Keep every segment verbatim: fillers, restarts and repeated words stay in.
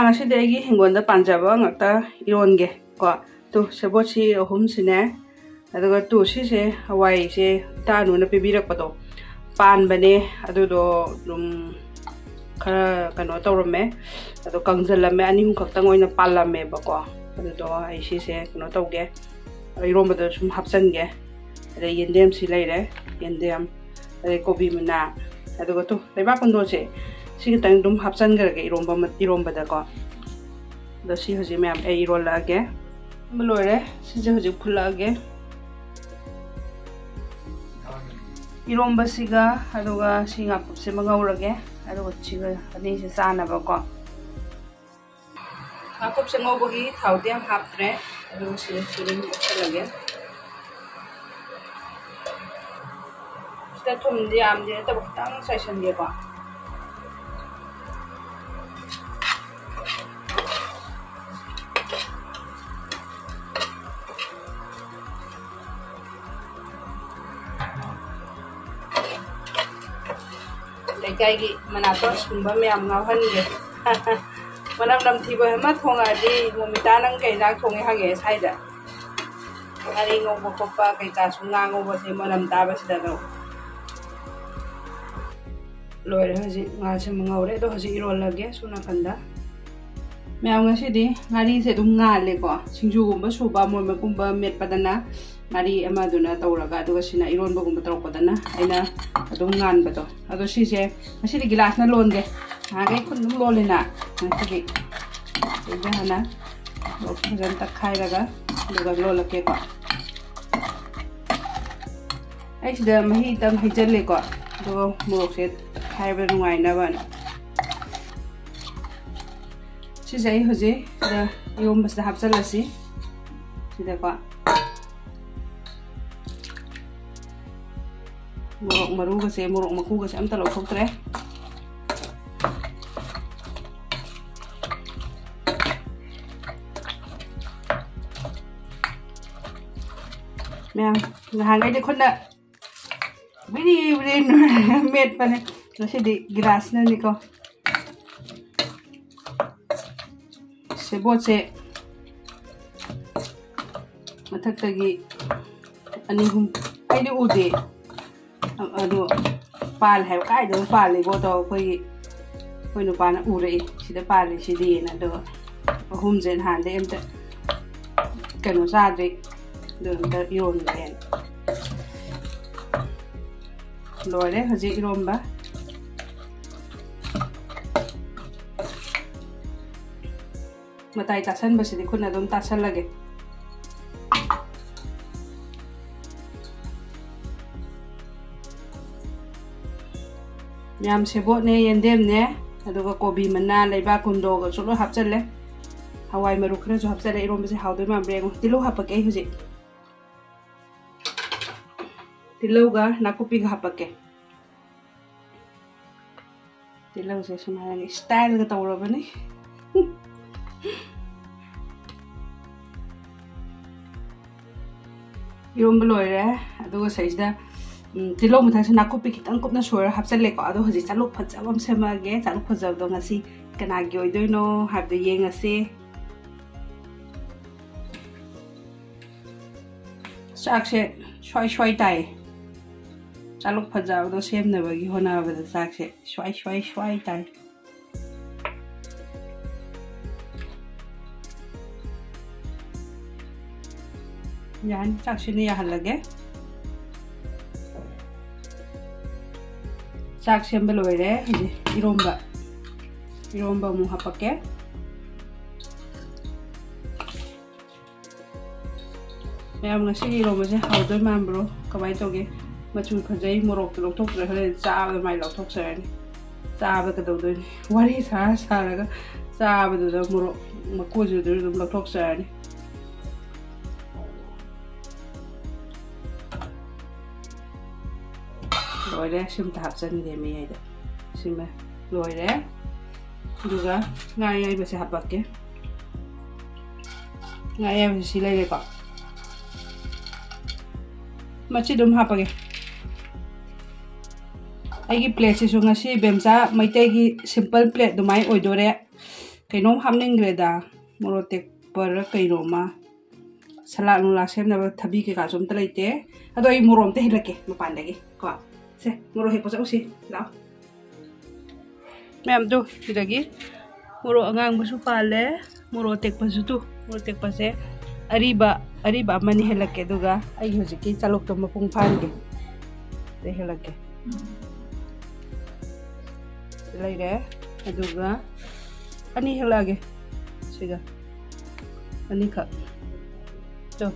ꯉꯁꯤꯗꯤ ꯑꯩꯒꯤ ꯍꯤꯡꯒꯣꯜꯗ ꯄꯥꯟꯖꯕ ꯉꯥꯛꯇ ꯏꯔꯣꯟꯒꯦ ꯀꯣ꯫ ꯇꯨ, ꯁꯦꯕꯣꯠꯁꯤ ꯑꯍꯨꯝꯁꯤꯅꯦ꯫ ꯑꯗꯨꯒ ꯇꯨ, ꯁꯤꯁꯦ ꯍꯋꯥꯏꯁꯦ ꯏꯇꯥꯅꯨꯅ ꯄꯤꯕꯤꯔꯛꯄꯗꯣ ꯄꯥꯟꯕꯅꯦ꯫ ꯑꯗꯨꯗꯣ ꯑꯗꯨꯝ ꯈꯔ ꯀꯩꯅꯣ ꯇꯧꯔꯝꯃꯦ, ꯑꯗꯣ ꯀꯪꯖꯜꯂꯝꯃꯦ, ꯑꯅꯤ ꯑꯍꯨꯝ ꯈꯛꯇꯪ ꯑꯣꯏꯅ ꯄꯥꯜꯂꯝꯃꯦꯕꯀꯣ꯫ ꯑꯗꯨꯗꯣ ꯑꯩ ꯁꯤꯁꯦ ꯀꯩꯅꯣ ꯇꯧꯒꯦ, ꯏꯔꯣꯝꯕꯗ ꯁꯨꯝ ꯍꯥꯞꯆꯟꯒꯦ꯫ ꯑꯗꯩ ꯌꯦꯟꯗꯦꯝꯁꯤ ꯂꯩꯔꯦ, ꯌꯦꯟꯗꯦꯝ, ꯑꯗꯩ ꯀꯣꯕꯤ ꯃꯅꯥ, ꯑꯗꯨꯒ ꯇꯨ, ꯂꯩꯕꯥꯛ ꯀꯨꯟꯗꯣꯁꯦ ꯁꯤ ꯈꯤꯇꯪ ꯑꯗꯨꯝ ꯍꯥꯞꯆꯟꯈ꯭ꯔꯒꯦ ꯏꯔꯣꯝꯕ ꯃ-, ꯏꯔꯣꯝꯕꯗꯀꯣ꯫ ꯑꯗꯣ ꯁꯤ ꯍꯧꯖꯤꯛ ꯃꯌꯥꯝ ꯑꯩ ꯏꯔꯣꯜꯂꯛꯑꯒꯦ꯫ ꯏꯔꯣꯝꯕ ꯂꯣꯏꯔꯦ꯫ ꯁꯤꯁꯦ ꯍꯧꯖꯤꯛ ꯐꯨꯠꯂꯛꯑꯒꯦ꯫ ꯏꯔꯣꯝꯕꯁꯤꯒ ꯑꯗꯨꯒ ꯁꯤ ꯉꯥꯀꯨꯞꯁꯤꯃ ꯉꯧꯔꯒꯦ꯫ ꯑꯗꯨꯒ ꯁꯤꯒ ꯑꯅꯤꯁꯦ ꯆꯥꯅꯕꯀꯣ꯫ ꯉꯥꯀꯨꯞꯁꯦ ꯉꯧꯕꯒꯤ ꯊꯥꯎꯗꯤ ꯌꯥꯝ ꯍꯥꯞꯇ꯭ꯔꯦ꯫ ꯑꯗꯨꯒ ꯁꯤꯗ ꯆꯨꯔꯨꯝ ꯍꯥꯞꯆꯜꯂꯒꯦ꯫ ꯁꯤꯗ ꯊꯨꯝꯗꯤ ꯌꯥꯝꯗꯤ ꯅꯠꯇꯕ, ꯈꯤꯇꯪ ꯆꯥꯏꯁꯟꯒꯦꯀꯣ꯫ ꯂꯩꯀꯥꯏꯒꯤ ꯃꯅꯥꯇꯣꯟ ꯁꯨꯝꯕ ꯃꯌꯥꯝ ꯉꯥꯎꯍꯟꯒꯦ꯫ ꯃꯅꯝ ꯅꯝꯊꯤꯕ ꯑꯃ ꯊꯣꯡꯉꯛꯑꯗꯤ, "ꯃꯣꯃꯤꯇꯥ, ꯅꯪ ꯀꯩ ꯏꯟꯖꯥꯡ ꯊꯣꯡꯉꯦ?" ꯍꯪꯉꯛꯑꯦ ꯁ꯭ꯋꯥꯏꯗ꯫ ꯉꯥꯔꯤ ꯉꯧꯕ ꯈꯣꯠꯄ ꯀꯩꯀꯥꯁꯨ, ꯉꯥ ꯉꯧꯕꯁꯦ ꯃꯅꯝ ꯇꯥꯕꯁꯤꯗ ꯑꯗꯨꯝ ꯂꯣꯏꯔꯦ꯫ ꯍꯧꯖꯤꯛ ꯉꯥꯁꯦ ꯑꯃꯨꯛ ꯉꯧꯔꯦ꯫ ꯑꯗꯣ ꯍꯧꯖꯤꯛ ꯏꯔꯣꯜꯂꯒꯦ ꯁꯣꯝ ꯅꯥꯀꯟꯗ꯫ ꯃꯌꯥꯝ, ꯉꯁꯤꯗꯤ ꯉꯥꯔꯤꯁꯦ ꯑꯗꯨꯝ ꯉꯥꯜꯂꯦꯀꯣ꯫ ꯁꯤꯡꯖꯨꯒꯨꯝꯕ ꯁꯨꯕ, ꯃꯣꯔꯣꯛ ꯃꯦꯠꯄꯗꯅ ꯉꯥꯔꯤ ꯑꯃꯗꯨꯅ ꯇꯧꯔꯒ, ꯑꯗꯨꯒ ꯁꯤꯅ ꯏꯔꯣꯟꯕꯒꯨꯝꯕ ꯇꯧꯔꯛꯄꯗꯅ ꯑꯩꯅ ꯑꯗꯨꯝ ꯉꯥꯟꯕꯗꯣ꯫ ꯑꯗꯣ ꯁꯤꯁꯦ ꯉꯁꯤꯗꯤ ꯒꯤꯂꯥꯁꯅ ꯂꯣꯟꯒꯦ꯫ ꯅꯍꯥꯟꯈꯩ ꯈꯨꯠꯅ ꯑꯗꯨꯝ ꯂꯣꯜꯂꯤꯅ, ꯉꯁꯤꯗꯤ ꯁꯤꯗ ꯍꯥꯟꯅ ꯐꯖꯅ ꯇꯛꯈꯥꯏꯔꯒ ꯑꯗꯨꯒ ꯂꯣꯜꯂꯛꯀꯦꯀꯣ꯫ ꯑꯩ ꯁꯤꯗ ꯃꯍꯤ ꯈꯤꯇꯪ ꯍꯩꯖꯜꯂꯦꯀꯣ, ꯑꯗꯨꯒ ꯃꯣꯔꯣꯛꯁꯦ ꯇꯛꯈꯥꯏꯕ ꯅꯨꯡꯉꯥꯏꯅꯕꯅ꯫ ꯁꯤꯁꯦ ꯑꯩ ꯍꯧꯖꯤꯛ ꯁꯤꯗ ꯏꯔꯣꯝꯕꯁꯤꯗ ꯍꯥꯞꯆꯜꯂꯁꯤ꯫ ꯁꯤꯗꯀꯣ ꯃꯣꯔꯣꯛ ꯃꯔꯨꯒꯁꯦ, ꯃꯣꯔꯣꯛ ꯃꯀꯨꯒꯁꯦ ꯑꯝꯇ ꯂꯧꯊꯣꯛꯇ꯭ꯔꯦ꯫ ꯃꯌꯥꯝ, ꯅꯍꯥꯟꯈꯩꯗꯤ ꯈꯨꯠꯅ ꯕ꯭ꯔꯤ ꯕ꯭ꯔꯤ ꯅꯣꯏꯔꯒ ꯃꯦꯠꯄꯅꯦ, ꯉꯁꯤꯗꯤ ꯒꯤꯂꯥꯁꯅꯅꯤꯀꯣ꯫ ꯁꯦꯕꯣꯠꯁꯦ ꯃꯊꯛꯇꯒꯤ ꯑꯅꯤ ꯑꯍꯨꯝ, ꯑꯩꯗꯤ ꯎꯗꯦ꯫ ꯑ-, ꯑꯗꯣ ꯄꯥꯜꯂꯦ ꯍꯥꯏꯕ, ꯀꯥꯏꯗꯅꯣ ꯄꯥꯜꯂꯤꯕꯣ ꯇꯧ ꯑꯩꯈꯣꯏꯒꯤ, ꯑꯩꯈꯣꯏ ꯅꯨꯄꯥꯅ ꯎꯔꯛꯏ, "ꯁꯤꯗ ꯄꯥꯜꯂꯤ ꯁꯤꯗꯤꯅ"꯫ ꯑꯗꯣ ꯑꯍꯨꯝꯁꯦ ꯅꯍꯥꯟꯗꯩ ꯑꯝꯇ ꯀꯩꯅꯣ ꯆꯥꯗ꯭ꯔꯤ, ꯑꯗꯨ ꯑꯝꯇ ꯏꯔꯣꯟꯒꯦꯅ꯫ ꯂꯣꯏꯔꯦ ꯍꯧꯖꯤꯛ ꯏꯔꯣꯝꯕ꯫ ꯃꯇꯥꯏ ꯇꯥꯁꯟꯕꯁꯤꯗꯤ ꯈꯨꯠꯅ ꯑꯗꯨꯝ ꯇꯥꯁꯜꯂꯒꯦ꯫ ꯃꯌꯥꯝ ꯁꯦꯕꯣꯠꯅꯦ, ꯌꯦꯟꯗꯦꯝꯅꯦ, ꯑꯗꯨꯒ ꯀꯣꯕꯤ ꯃꯅꯥ, ꯂꯩꯕꯥꯛ ꯀꯨꯟꯗꯣꯒꯁꯨ ꯂꯣꯏ ꯍꯥꯞꯆꯜꯂꯦ꯫ ꯍꯋꯥꯏ ꯃꯔꯨ ꯈꯔꯁꯨ ꯍꯥꯞꯆꯜꯂꯦ꯫ ꯏꯔꯣꯝꯕꯁꯦ ꯍꯥꯎꯗꯣꯏ ꯃꯥꯟꯕ꯭ꯔꯥ ꯌꯦꯡꯉꯣ꯫ ꯇꯤꯜꯍꯧ ꯍꯥꯞꯄꯛꯀꯦ ꯑꯩ ꯍꯧꯖꯤꯛ꯫ ꯇꯤꯜꯍꯧꯒ ꯅꯥꯀꯨꯞꯄꯤꯒ ꯍꯥꯞꯄꯛꯀꯦ꯫ ꯇꯤꯜꯍꯧꯁꯦ ꯁꯨꯃꯥꯏꯅ ꯏꯁꯇꯥꯏꯜꯒ ꯇꯧꯔꯕꯅꯤ꯫ ꯏꯔꯣꯝꯕ ꯂꯣꯏꯔꯦ꯫ ꯑꯗꯨꯒ ꯁꯤꯗꯩꯁꯤꯗ, ꯎꯝ, ꯇꯤꯜꯍꯧ ꯃꯊꯛꯁꯤꯗ ꯅꯥꯀꯨꯞꯄꯤ ꯈꯤꯇꯪ ꯀꯨꯞꯅ ꯁꯣꯏꯔ ꯍꯥꯞꯆꯜꯂꯦꯀꯣ꯫ ꯑꯗꯣ ꯍꯧꯖꯤꯛ ꯆꯥꯂꯨꯛ ꯐꯖꯕ ꯑꯃ ꯁꯦꯝꯃꯛꯑꯒꯦ꯫ ꯆꯥꯂꯨꯛ ꯐꯖꯕꯗꯣ ꯉꯁꯤ ꯀꯅꯥꯒꯤ ꯑꯣꯏꯗꯣꯏꯅꯣ ꯍꯥꯏꯕꯗꯣ ꯌꯦꯡꯉꯁꯤ꯫ ꯆꯥꯛꯁꯦ ꯁ꯭ꯋꯥꯏ ꯁ꯭ꯋꯥꯏ ꯇꯥꯏ꯫ ꯆꯥꯂꯨꯛ ꯐꯖꯕꯗꯣ ꯁꯦꯝꯅꯕꯒꯤ ꯍꯣꯠꯅꯕꯗ ꯆꯥꯛꯁꯦ ꯁ꯭ꯋꯥꯏ ꯁ꯭ꯋꯥꯏ ꯁ꯭ꯋꯥꯏ ꯇꯥꯏ꯫ ꯌꯥꯅꯤ, ꯆꯥꯛꯁꯤꯅ ꯌꯥꯍꯜꯂꯒꯦ꯫ ꯆꯥꯛ ꯁꯦꯝꯕ ꯂꯣꯏꯔꯦ꯫ ꯍꯧꯖꯤꯛ ꯏꯔꯣꯝꯕ, ꯏꯔꯣꯝꯕ ꯑꯃꯨꯛ ꯍꯥꯄꯛꯀꯦ꯫ ꯃꯌꯥꯝ, ꯉꯁꯤꯒꯤ ꯏꯔꯣꯝꯕꯁꯦ ꯍꯥꯎꯗꯣꯏ ꯃꯥꯟꯕ꯭ꯔꯣ? ꯀꯃꯥꯏꯅ ꯇꯧꯒꯦ? ꯃꯆꯨ ꯐꯖꯩ, ꯃꯣꯔꯣꯛꯇꯤ ꯂꯧꯊꯣꯛꯇ꯭ꯔꯦ, ꯍꯣꯔꯦꯟ ꯆꯥꯕꯗ ꯃꯥꯏ ꯂꯧꯊꯣꯛꯆꯔꯅꯤ꯫ ꯆꯥꯕꯗ ꯀꯩꯗꯧꯗꯣꯏꯅꯤ? ꯋꯥꯔꯤ ꯁꯥꯔ ꯁꯥꯔꯒ ꯆꯥꯕꯗꯨꯗ ꯃꯣꯔꯣꯛ ꯃꯀꯨꯁꯤꯗ ꯑꯗꯨꯝ ꯂꯧꯊꯣꯛꯆꯔꯅꯤ꯫ ꯂꯣꯏꯔꯦ, ꯁꯤꯝꯇ ꯍꯥꯞꯆꯤꯟꯒꯦ ꯃꯌꯥꯏꯗ꯫ ꯁꯤꯃ ꯂꯣꯏꯔꯦ꯫ ꯑꯗꯨꯒ ꯉꯥ ꯑꯌꯥꯏꯕꯁꯦ ꯍꯥꯄꯛꯀꯦ꯫ ꯉꯥ ꯑꯌꯥꯏꯕꯁꯦ ꯁꯤ ꯂꯩꯔꯦꯀꯣ꯫ ꯃꯆꯤ ꯑꯗꯨꯝ ꯍꯥꯞꯄꯒꯦ꯫ ꯑꯩꯒꯤ ꯄ꯭ꯂꯦꯠꯁꯤꯁꯨ ꯉꯁꯤ ꯕꯦꯝꯆꯥ ꯃꯩꯇꯩꯒꯤ ꯁꯤꯝꯄꯜ ꯄ꯭ꯂꯦꯠ ꯑꯗꯨꯃꯥꯏꯅ ꯑꯣꯏꯗꯣꯔꯦ꯫ ꯀꯩꯅꯣꯝ ꯍꯥꯞꯅꯤꯡꯈ꯭ꯔꯦꯗ꯫ ꯃꯣꯔꯣꯛ ꯇꯦꯛꯄꯔ ꯀꯩꯅꯣꯃ, ꯁꯂꯥꯠ ꯅꯨꯡꯂꯥꯠ ꯁꯦꯝꯅꯕ ꯊꯕꯤ ꯀꯩꯀꯥꯁꯨ ꯑꯝꯇ ꯂꯩꯇꯦ꯫ ꯑꯗꯣ ꯑꯩ ꯃꯣꯔꯣꯛ ꯑꯝꯇ ꯍꯦꯛꯂꯛꯀꯦ ꯃꯄꯥꯟꯗꯒꯤ ꯀꯣ꯫ ꯁꯦ, ꯃꯣꯔꯣꯛ ꯍꯦꯛꯄ ꯆꯠꯂꯨꯁꯤ ꯂꯥꯛꯑꯣ꯫ ꯃꯌꯥꯝꯗꯨ ꯁꯤꯗꯒꯤ ꯃꯣꯔꯣꯛ ꯑꯉꯥꯡꯕꯁꯨ ꯄꯥꯜꯂꯦ, ꯃꯣꯔꯣꯛ ꯑꯇꯦꯛꯄꯁꯨ ꯇꯨ꯫ ꯃꯣꯔꯣꯛ ꯑꯇꯦꯛꯄꯁꯦ ꯑꯔꯤꯕ, ꯑꯔꯤꯕ ꯑꯃꯅꯤ ꯍꯦꯛꯂꯛꯀꯦ, ꯑꯗꯨꯒ ꯑꯩꯒꯤ ꯍꯧꯖꯤꯛꯀꯤ ꯆꯥꯂꯨꯛꯇꯣ ꯃꯄꯨꯡ ꯐꯥꯍꯟꯒꯦ꯫ ꯑꯗꯩ ꯍꯦꯛꯂꯛꯀꯦ꯫ ꯂꯩꯔꯦ꯫ ꯑꯗꯨꯒ ꯑꯅꯤ ꯍꯦꯛꯂꯛꯑꯒꯦ꯫ ꯁꯤꯒ ꯑꯅꯤꯈꯛ꯫ ꯇꯣ꯫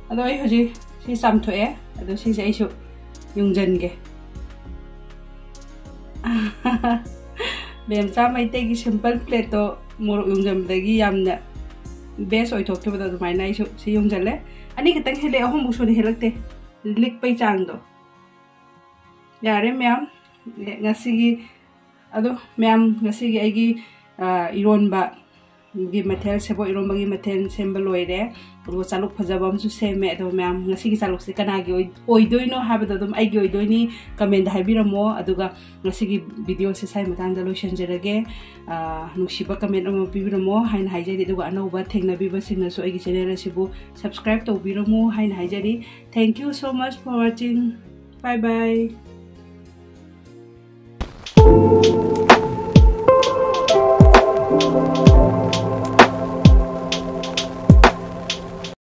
ꯑꯗꯣ ꯑꯩ ꯍꯧꯖꯤꯛ ꯁꯤ ꯆꯥꯝꯊꯣꯛꯑꯦ꯫ ꯑꯗꯣ ꯁꯤꯁꯦ ꯑꯩꯁꯨ ꯌꯨꯡꯖꯟꯒꯦ꯫ ꯃꯦꯝꯆꯥ ꯃꯩꯇꯩꯒꯤ simple plateꯇꯣ ꯃꯣꯔꯣꯛ ꯌꯨꯡꯖꯟꯕꯗꯒꯤ ꯌꯥꯝꯅ best ꯑꯣꯏꯊꯣꯛꯈꯤꯕꯗꯣ, ꯑꯗꯨꯃꯥꯏꯅ ꯑꯩꯁꯨ ꯁꯤ ꯌꯨꯡꯖꯜꯂꯦ꯫ ꯑꯅꯤ ꯈꯛꯇꯪ ꯍꯦꯜꯂꯛꯑꯦ, ꯑꯍꯨꯝꯃꯨꯛ ꯁꯨꯅ ꯍꯦꯜꯂꯛꯇꯦ, ꯂꯤꯛꯄꯩ ꯆꯥꯡꯗꯣ꯫ ꯌꯥꯔꯦ ꯃꯌꯥꯝ, ꯉꯁꯤꯒꯤ, ꯑꯗꯣ ꯃꯌꯥꯝ, ꯉꯁꯤꯒꯤ ꯑꯩꯒꯤ, ꯑ, ꯏꯔꯣꯟꯕꯒꯤ ꯃꯊꯦꯜ, ꯁꯦꯕꯣꯠ ꯏꯔꯣꯟꯕꯒꯤ ꯃꯊꯦꯜ ꯁꯦꯝꯕ ꯂꯣꯏꯔꯦ꯫ ꯑꯗꯨꯒ ꯆꯥꯂꯨꯛ ꯐꯖꯕ ꯑꯃꯁꯨ ꯁꯦꯝꯃꯦ꯫ ꯑꯗꯣ ꯃꯌꯥꯝ, ꯉꯁꯤꯒꯤ ꯆꯥꯂꯨꯛꯁꯦ ꯀꯅꯥꯒꯤ ꯑꯣꯏ-, ꯑꯣꯏꯗꯣꯏꯅꯣ ꯍꯥꯏꯕꯗꯣ ꯑꯗꯨꯝ ꯑꯩꯒꯤ ꯑꯣꯏꯗꯣꯏꯅꯤ, commentꯗ ꯍꯥꯏꯕꯤꯔꯝꯃꯣ꯫ ꯑꯗꯨꯒ ꯉꯁꯤꯒꯤ videoꯁꯦ ꯁ꯭ꯋꯥꯏ ꯃꯇꯥꯡꯗ ꯂꯣꯏꯁꯤꯟꯖꯔꯒꯦ꯫ ꯑ, ꯅꯨꯡꯁꯤꯕ comment ꯑꯃ ꯄꯤꯕꯤꯔꯝꯃꯣ ꯍꯥꯏꯅ ꯍꯥꯏꯖꯔꯤ꯫ ꯑꯗꯨꯒ ꯑꯅꯧꯕ ꯊꯦꯡꯅꯕꯤꯕꯁꯤꯡꯅꯁꯨ ꯑꯩꯒꯤ channel ꯑꯁꯤꯕꯨ subscribe ꯇꯧꯕꯤꯔꯝꯃꯨ ꯍꯥꯏꯅ ꯍꯥꯏꯖꯔꯤ꯫ Thank you so much for watching. Bye bye.